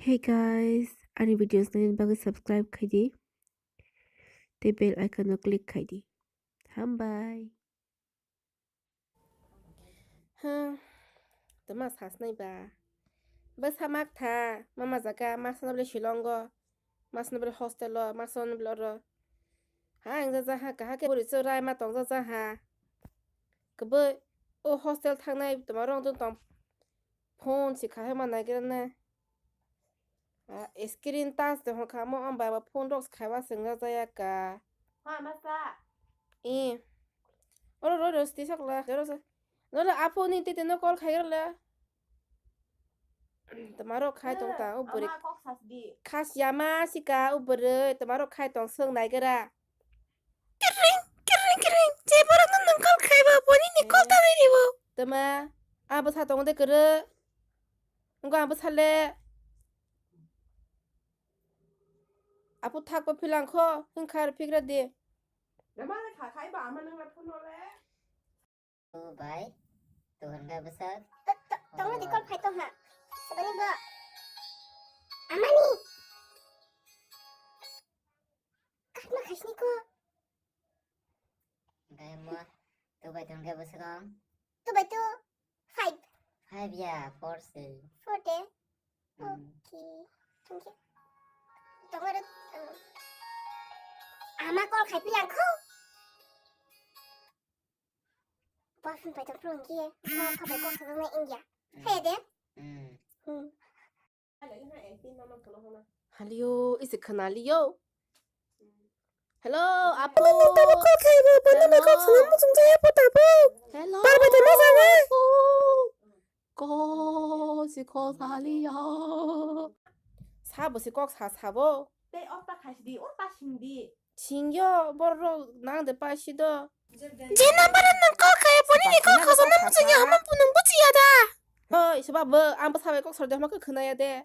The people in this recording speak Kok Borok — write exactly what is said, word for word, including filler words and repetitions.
Hey guys, ani videos naina bagwi subscribe khai di. Tei bell icon no click khai di. Hambai. Hmm, tama sasnai ba. Bwsa mak tha, mama jaga, masano bole Shillong o, masano bole hostel o, masano bole oro. Ha, ang jaja ha, kaha ke bori so rai ma tong jaja ha. Kebo o hostel thangnai toma rong tong tong. Phone si khai ma nai gira na. Ah, screen touch de hon kha mo, am bai ba phone rok khai ba seng jaja ya ka. Ha, masa. Eh. Oro ro ro sti sak la, ro sa. No la apo ni tete no call khai ro la. Toma rok khai tong ta, o bwrwi. Ama kok sas di. Khas yama sika, o bwrwi. Toma rok khai tong seng nai gira. Kering, kering, kering. Je borok no nang call khai ba, boni ni call ta dai di bo. Toma, abo sa tong de kere. Ngo abo sa le. Apo thak pa philang kho, hing khar phigra de. Nama le kha khai ba ama nang la phone le. O bai, tuhun ga bwsak. To-, to-, tongna di call phai tong ha. Sabani bo. Amani. Khakma khaisni ko. Gai mo, tu bai tuhun ga bwsak ang. Tu bai tu. Five. Five ya, four se. Four de. Hmm. Okay. Thank you. Tongoro, um, ama call khai pilang kho. Boyfriend pai tong prung ki. Ma kha bai kok sa na India. Hmm. Hai de. Hmm. Hmm. Halio, isi khana lio. Hello, apo. Ano nung tabo call khai bo, bo nung call sana muchung jaya po tabo. Hello. Bar bai tamo sana. Apo. Ko si ko sa lio. Sabo si kok sa sabo. Tei otta khasi di, otta sing di. Singyo, borok nang de paisi do. Je number nung call khai, boni ni call khasa nung muchung ya, hamam punung buchi ya da. Hoi, soba bo, ang bo sabai kok sar de, hama khe khna ya de.